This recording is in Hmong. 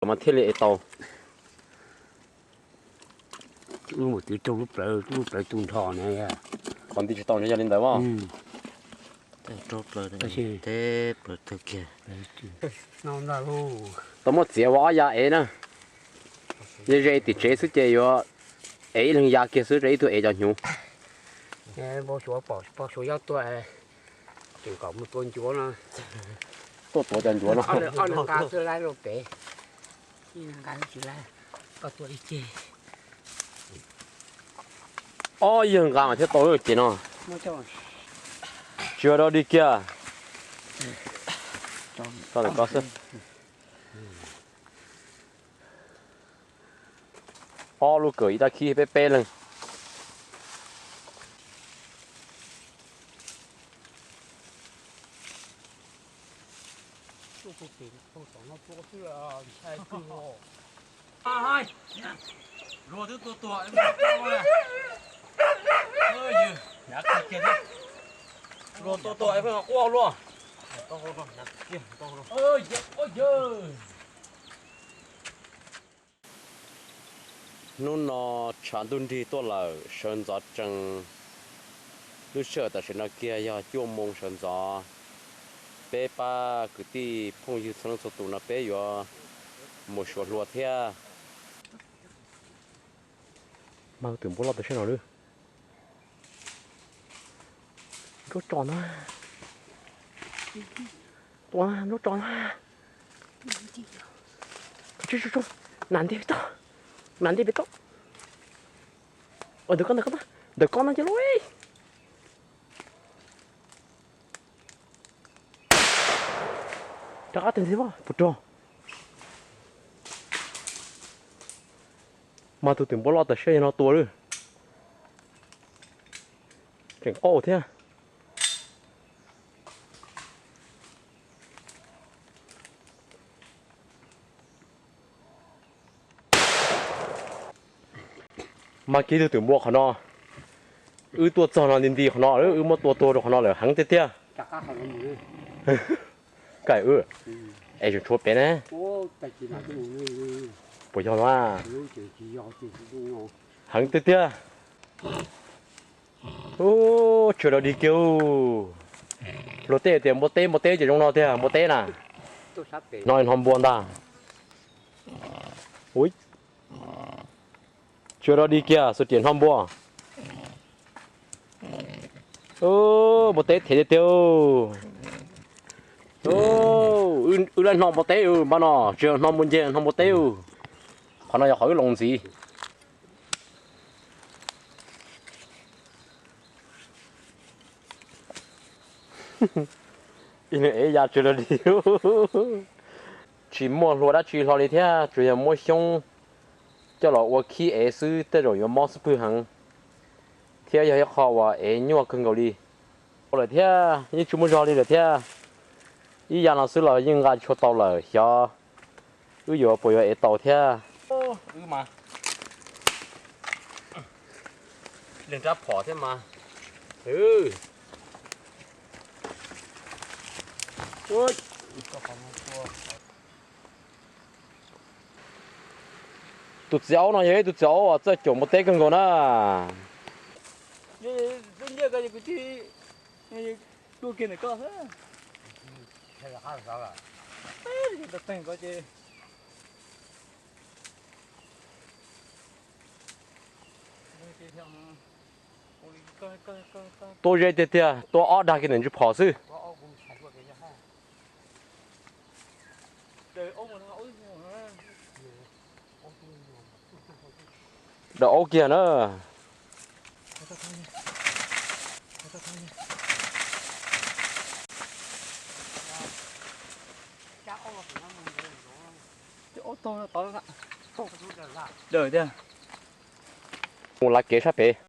Mas thiaj li ev tau. Lub mus twv raug lub plawv, lub plawv tu nrho na. Qhov nti tsis tau na yog li ntawd mas. Tau muab txiav ua ob ya ev na. Yog ze tim tsev xwb ces yuav ev ib leeg ya kiag xwb rau ib tug ev cov hnyuv. Pau Suav pom Pau Suav yob tuaj, tseem kom mus tua ncuav no. Tuaj tua cov ncuav no. Ob nqa xwb laib rau pem. Ib nqa tsis laib, koj tua ib ceg. Ob yawg nqa mas thiaj tau lub cev no. Tsis yog dog dig kiag. Ob lub kawm ib rab khib peb peb leeg. Luag twb tua tuag, luag tua tuag pheej quaj luaj. Hnub no tshav ntuj nrig tuaj lawm, sawv ntxov tsees. Lub sij hawm tam sim no kiag yog cuaj moo sawv ntxov. Peb pab kwv tij phooj ywg txhua leej txhua tus no peb yuav mus suav hlua thiab. Mas tus npua loj tawm siab no lawm. Nruab tso na. Tua nruab tso na. Nam ntej pem toj. Nam ntej pem toj. Ntawm ko ntawm ko ntawm ko no ces lub. Rov qab teg ntxiv pus rog. Mas tus twm npua loj tawm siab yog no tua lawm. Tseem qaub thiab. Mas kiag tug twm npua qhov no, wb tuaj txog no nti nti qhov no, wb muab tua tuag rau qhov no lawm heev tiag tiag. Kaim wb, es tseem tshuav pem ne. Puas yog no? Heev tiag tiag. Ub, tsis dog dig kiag. Luag tej tias npua teb, npua teb ces zoo no tiag, npua teb na. No hno npua ntag. Ub, tsis dog dig kiag, xuas riam hno npua. Npua teb them tiag tiag. Wb lawv hno npua teb, npaj no tsis yog hno npua nceg, hno npua teb. Qhov no yog qhov wb los ntxiv. Ib leeg ev ya tsis dog dig. Tsis muaj hlua dab tsi hlo li thiab, tsuas yog muab xyoob coj los ua khib ev xwb, tej zaum yuav mob xub pwg heev, thiab yog ib qho uas ev nyuaj kawg nkaus li. Tau lawm thiab, yeej tsis muaj zog li lawm thiab. Ib ya no xwb los yeej nqa tsis tshua tau lawm, xyov wb yuav puas yuav ev tau thiab. Wb mas leeg rab phom thiab mas. Tus txiv aub no yog ib tug txiv aub uas txawj caum npua teb kawg nkaus na. Tua ze tiag tiag, tua ob dag kiag ntawm ntsis phom xwb. Daws aub kiag na. Daws tiag. Mus lav kev sab pem.